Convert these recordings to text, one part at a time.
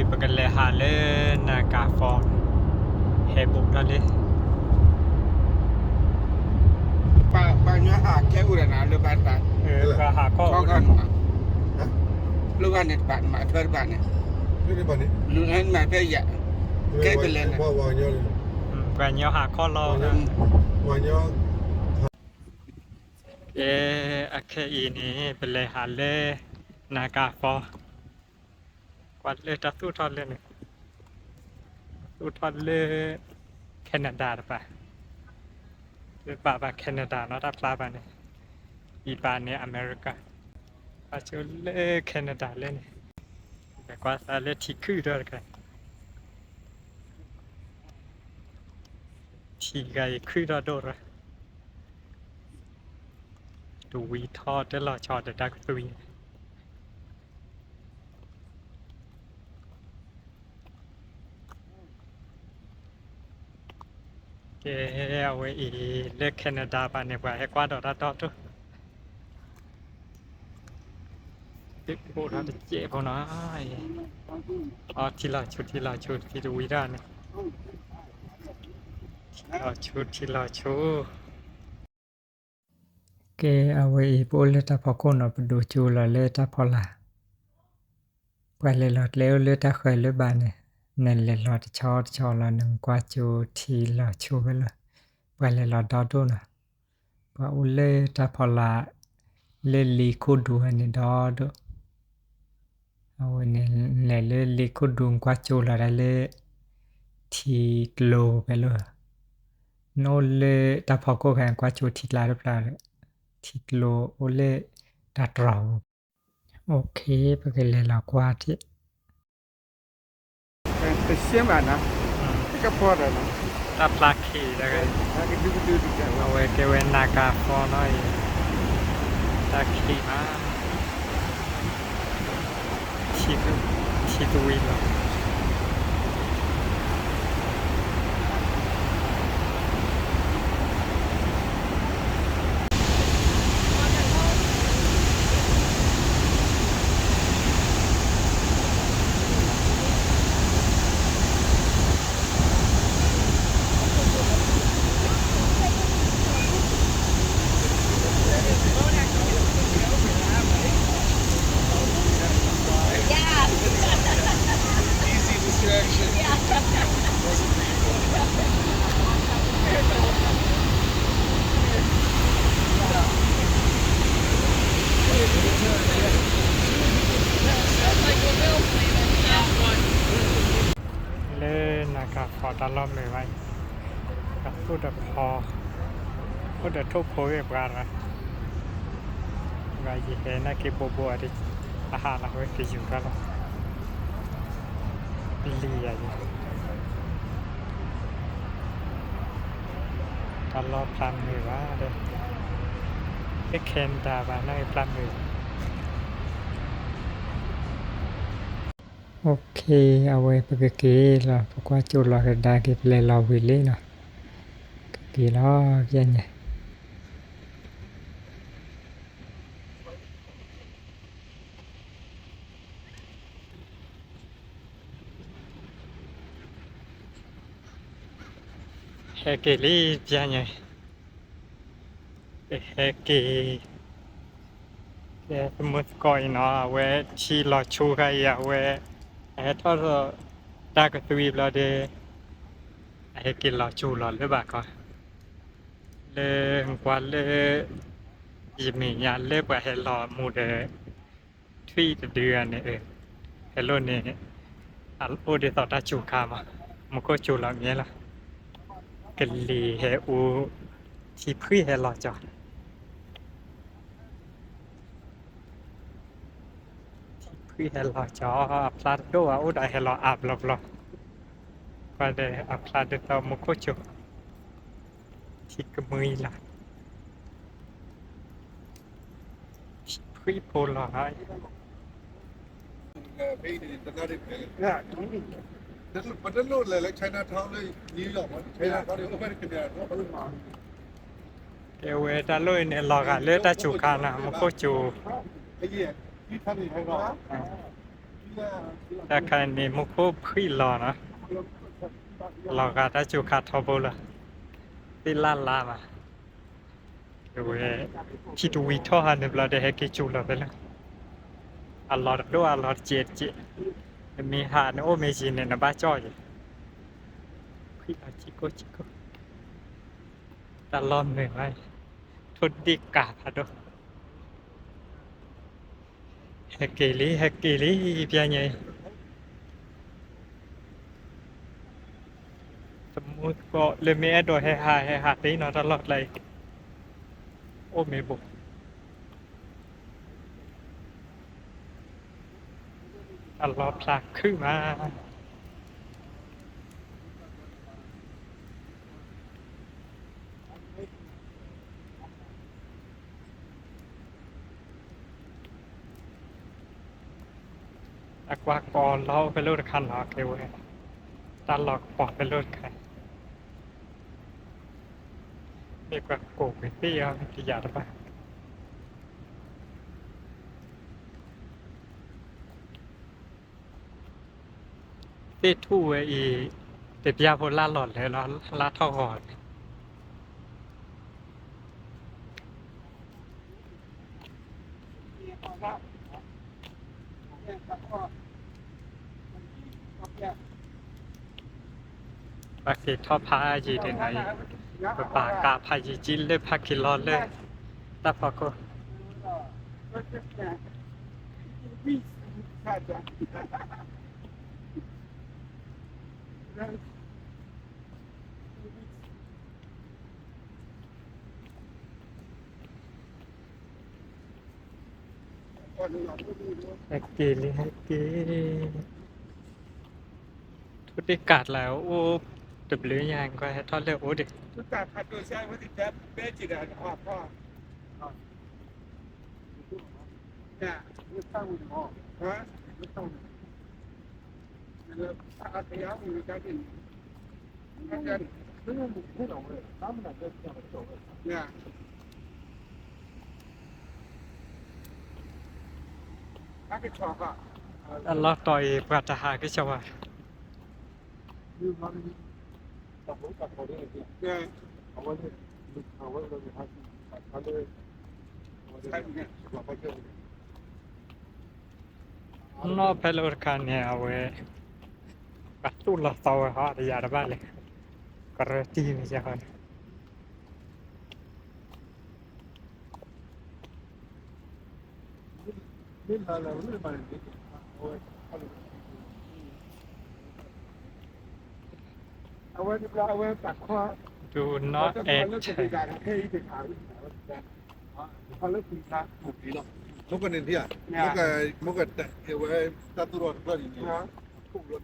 ပကလဲၤဟးလၢ Niagara Falls ဟဲဘူးထီၣ်လံ. ပှၤညီဟးခဲအိၣ်ဒီးနၤ လၢဘၣ်တဘၣ်, ပှၤဟးခီၣ်အိၣ်, လၢဘၣ်န့ၣ်တဘၣ် နမၤထွဲတဘၣ်န့ၣ်, နမၤဖဲယၤ, ကဲပလဲၤန့ၣ်, ပှၤညီဟးခီၣ်လီၤ. ကဲ, အခဲအံၤန့ၣ် ပလဲၤဟးလၢ Niagara Falls, ကွၢ်လၢတၢ်သူၣ်ထီၣ်လၢန့ၣ်, သူၣ်ထီၣ်လၢ Canada တပၤ, လၢဘၣ်ဘၣ် Canada နီၤ တၢ်ဖျါဘၣ်န့ၣ်, အံၤဘၣ်န့ၣ် America, ဘၣ်ဆိလၢ Canada လၢန့ၣ်, ကွၢ်သးလၢထံခုၣ်ထီၣ်တခါ, ထံဂၤအံၤခုၣ်ထီၣ်ဒိၣ်ရၣ်, တဝံၤထီၣ်တလီၤဆီဒီးတၢ်ကသွံန့ၣ်. ကဲ, အဝဲအံၤ လၢ Canada ဘၣ်န့ၣ် ပှၤဟဲကွၢ်ဒီးတၢ်ဒီတဖျၢၣ်, သ့ၣ်ဖှိၣ်ထီၣ်တစဲးဖိနီၤ, အထံလီၤဆူ ထံလီၤဆူ ထံတဝံၤတၢ်န့ၣ်, ထံလီၤဆူ ထံလီၤဆူ. ကဲ, အဝဲအံၤ ပအိၣ်လၢတၢ်ဖီခိၣ်နီၤ, ပဒိးကၠိလီၤလၢတၢ်ဖီလာ်, ပှၤလဲၤလီၤကျဲအိၣ်လၢတၢ်ဃၢၤလၢဘၣ်န့ၣ်, နလဲၤလီၤတဆီတဆီလီၤ နကွၢ်ကၠိထံလီၤဆူဖဲလၢ, ပှၤလဲၤလီၤဒီဒိၣ်နီၤ, ပှၤအိၣ်လၢတၢ်ဖီလာ် လၢလ့ခိၣ်ဒူန့ၣ်ဒီဒိၣ်, အဝဲန့ၣ် လဲၤလၢလ့ခိၣ်ဒူ နကွၢ်ကၠိလီၤဒၣ်လၢ ထံကျိဖဲလၢ နအိၣ်လၢတၢ်ဖီခိၣ်ဖဲ နကွၢ်ကၠိထံကျါတဖျၢၣ်ဒီး, ထံကျိအိၣ်လၢတၢ်တြီၤပူၤ. ပကလဲၤလီၤကွၢ်ထံၣ်, တၢ်ဖျါခံဒီး, အဝဲကဲဝဲ Niagara Falls နီၤအံၤ, တၢ်ခံမး ထံတဝံၤလီၤ. လၢ Niagara Falls တၢ်လီၢ်မုာ်ဘၣ်အံၤ, တၢ်သူၣ်တဖီ, အိၣ်ဒီးထိၣ်ဖိဂ့ၢ်ပှၤရၣ်, ယဟဲနာ်က့ဘိဘိအံၤ, အဟးလီၤဝဲကယူၤတၢ်လီၤ, ပလံၤယၤယၤ တၢ်လီၢ်ဖျါမုာ်ဘၣ်ဒီး, လၢ Canada ဘၣ်နာ်က့ဖျါမုာ်. Okay, အဝဲပကက့ၤလီၤ, ပကွၢ်ကၠိလီၤကဒါက့ၤ ပလဲၤလီၤဝံၤလံနီၤ, ကက့ၤလီၤပျဲညါ. ဟဲက့ၤလံပျဲညါ, ဟဲက့ၤ, ကဲ ပမုၢ်သကိးအံၤနီၤ, အဝဲထံလီၤဆူခါအံၤ အဝဲ အဟဲထီၣ်ဒီးတၢ်ကသွံဘျီဒီး အဟဲက့ၤလီၤဆူလီၤလၢဘၣ်ခီ, လၢကွၢ်လၢ ယမ့ၢ်ညါလၢပှၤဟဲလီၤမူဒီး ထွံၣ်တဒုဂၤန့ၣ်, ဟဲလိၣ်န့ၣ် အအိၣ်ဒ်သိးတၢ်စူၤခါမး, မူခိၣ်စူၤလီၤမ့ၢ်လီၤ, ကလံၤဟဲအူ, ထံဖှံဟဲလီၤကၠီ, ထံဖှံဟဲလီၤကၠီ, အဖျါတဒိၣ်ဘၣ် အိၣ်ဒီးဟဲလီၤအါဘျီဘျီ, ကွၢ်ဒီးအဖျါဒ်သိးမူခိၣ်စူၤ, ထံကမှံလီၤ. ထံဖှံဖိလီၤ, ကဲဝဲတၢ်လီၢ်အံၤန့ၣ် လီၤဂာ်လၢတၢ်စူၤခါနီၤ, မူခိၣ်စူၤ, ထံဖှံ တၢ်ခါန့ၣ် မူခိၣ်ဖှံၣ်လီၤနီၤ, လီၤဂာ်တၢ်စူၤခါထီဘိလီၤ, သ့ၣ်လၢ်လါမး, ဝဲ, ထံတဝံၤထီၣ်ဟးန့ၣ်ဘျီဒီး ဟဲက့ၤစူၤလီၤဖဲလၢ, အလီၤတဒိၣ်အလီၤတစဲးတစဲး, နမ့ၢ်ဟးနအိၣ်မ့ၢ်ယံၤန့ၣ် နဘၣ်ကၠီၣ်ယံၤ, ဖှံၣ်လီၤစံကိၣ်စံကိၣ်, တၢ်လီၢ်မုာ်မး, ထိၣ်ဒ့ၣ်ကးဖးဒိၣ် ဟဲက့ၤလံ ဟဲက့ၤလံ ပျဲညါအံၤ, တမူသကိးလၢမ့ၢ်အဲၣ်ဒိးဟဲဟး ဟဲဟးသ့နီၤ တၢ်လီၢ်ကျါအံၤ, အိၣ်မ့ၢ်ဘိး, အလီၤဖျါခုၣ်မး အကွၢ်ကီလီၤအိၣ်ဖဲလိၣ်တခါနီၤ ကဲဝဲ, တၢ်လီၢ်ကပီၤဖဲလိၣ်တခါ, မ့ၢ်ကွၢ်ကိးကွံာ်သ့ၣ်အီၤတယာ်တဘၣ် သ့ၣ်ထူၣ်ဝဲအံၤ, တပျၢ်ဖိလၢလီၤလဲၤလီၤ လါထီၣ်ဂီၤန့ၣ် ပက့ၤထီၣ်ဖးယံၤဒ်န့ၣ်အံၤ, ပပာ်ကးဖးယံၤကံလၢဖးက့ၤလီၤလၢ တၢ်ဖီခိၣ် ဟဲက့ၤလံ ဟဲက့ၤ, ထိၣ်တ့ၢ်ကးတလးအိၣ်တဘျုးညါ ကွၢ်ဟဲထီၣ်လၢအိၣ်ဒံး အလီၢ်တီၤအံၤ ပှၤတဟးက့ၤဆၢဝဲ နီၢ်ဖဲလၢအိၣ်တခါန့ၣ် အဝဲ ပှၤသူၣ်လီၤသီဝဲဟီ တယာ်တဘၣ်လဲၣ်, ကရၢတံၢ်န့ၣ်ယဟီန့ၣ် Do not enter. မ့ၢ်ကန့ၣ် မ့ၢ်က ဝဲတၢ်သူၣ်ထီၣ်တဖျၢၣ်န့ၣ် အခိၣ်ဘျ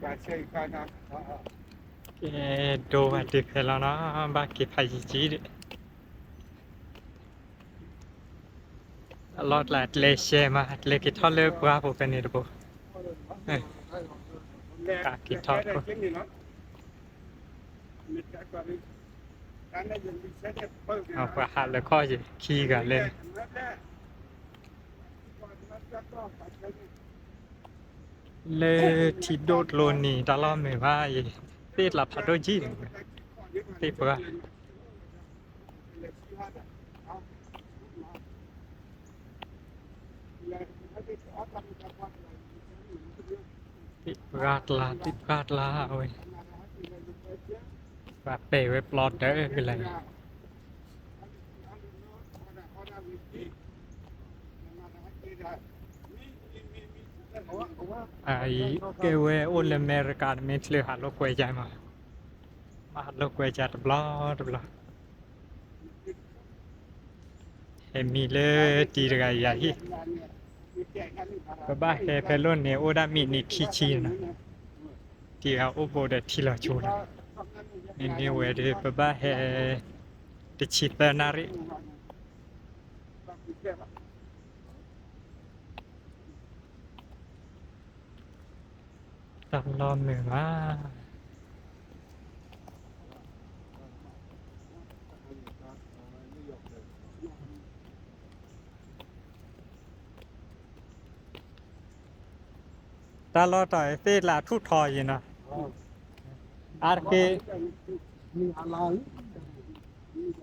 ီန့ၣ် အဝဲ ကဲ ဒိဘၣ်တ့ၢ်ဖဲလီၤနီၤ ဘၣ်က့ၤဖးယံၤကံဒီး အလီၢ်ကျါကျဲရှဲမး ကျဲက့ၤထီၣ်လၢပှၢ်ပူၤဖဲန့ၣ်တဘိ က့ၤထီၣ် ပှၤဟးလၢခီၣ်ယံၤခံဂၤလၢ လၢထံဒိၣ်ကျိနံၤ တၢ်လီၢ်မုာ်ဘၣ်အံၤ သ့ၣ်တလးဖးဒိၣ်ကံၢ်န့ၣ် သ့ၣ်ပှၢ် သ့ၣ်ပှၢ်တလး သ့ၣ်ပှၢ်တလးဝဲ ပှၤပဲာ်ဝဲပျီဒၢကလဲာ် အအံၤ ကဲဝဲအိၣ်လၢအမဲရကၤ တမ့ၢ်ချုးဟးလိာ်ကွဲယါမး မ့ၢ်ဟးလိာ်ကွဲယါတဘျီတဘျီ ဟဲမံလၢတံၤတဂၤယၤဟံၣ် ပဘၣ်ဟဲဖဲလိၣ်န့ၣ် အိၣ်ဒၣ်မံးနံးခံဆံနီၤ တံၤဂၤအိၣ်ဘူးဒီးထံလီၤဆိဒီး မ့မ့ၢ်ဝဲဒီး ပဘၣ်ဟဲ တဆံသၢနၣ်ရံၣ် တၢ်လီၢ်မုာ်မး New York န့ၣ် တၢ်လီၢ်တီၤအံၤသ့ၣ်လၢအထူၣ်ထီယံၤနီၤ, အါတက့ၢ်,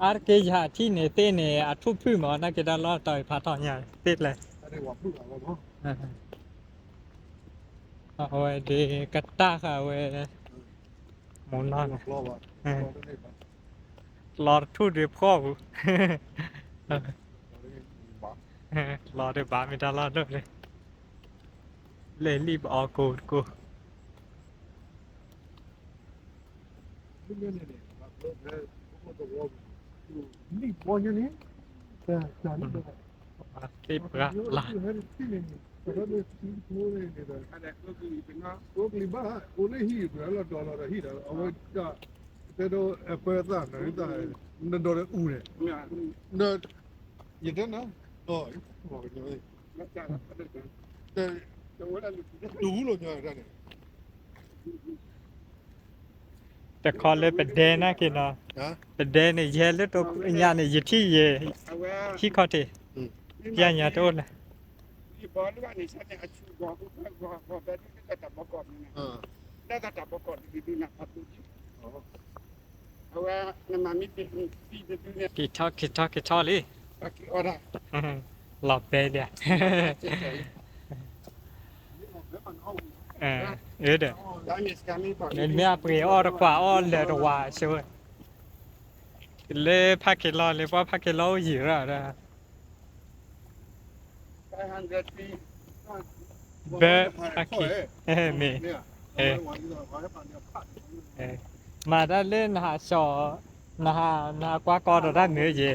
အါတက့ၢ်ယဟးထံၣ်န့ၣ်သ့ၣ်န့ၣ် အထူၣ်ဖုၣ်မး နာ်က့တၢ်လီၢ်တီၤအံၤဖးထီညါသ့ၣ်လဲၣ်, အဝဲဒၣ်ကတၢ်ဃာ်ဝဲ, မူနီၢ်န့ၣ်, လီၤတထူၣ်ဒုးဖှီၣ်ပူၤ, လီၤဒုးဘၣ်မ့ၢ်တၢ်လီၢ်ဒိၣ်လၢ, လဲၤလံၣ်ပအီကိၢ်တကိၢ် သ့ၣ်ပှၢ်လၢ်, တဲဒိးအပၢသၣ်နၤသၣ်, နဒီးအူန့ၣ်, ယတဲနၤ, တူၢ်လိာ်ညီတၢ်န့ၣ် တခီလၢပဒဲနာ်က့နီၤ, ပဒဲန့ၣ် ယဟဲလၢတိၤညါန့ၣ် ယထံၣ်ယဲ, ထံၣ်ခီၣ်ထံး, ယညါတအိၣ်လၢ က့ၤထီၣ်က့ၤထီၣ်က့ၤထီၣ်လံ, လီၤဘဲဒၣ်, ဒီး, မ့ၢ်အပှ့ၤအီၣ်တကွၢ်အီၣ်လၢာ်တဝးဆိ, လၢဖးက့ၤလီၤလၢပှၢ်ဖးက့ၤလီၤအိၣ်ယံာ်ရၣ်ဒီး ဘၢဖးက့ၤ, မ့ၢ်, မၤတၢ်လၢနဟးစီၤ, နဟးကွၢ်ကီဒီးတၢ်မ့ၢ်ယဲ,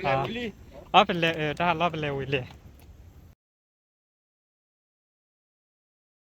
အီၣ်ပလဲၤ, တၢ်ဟးလီၢ်ပလဲၤဝံၤလံ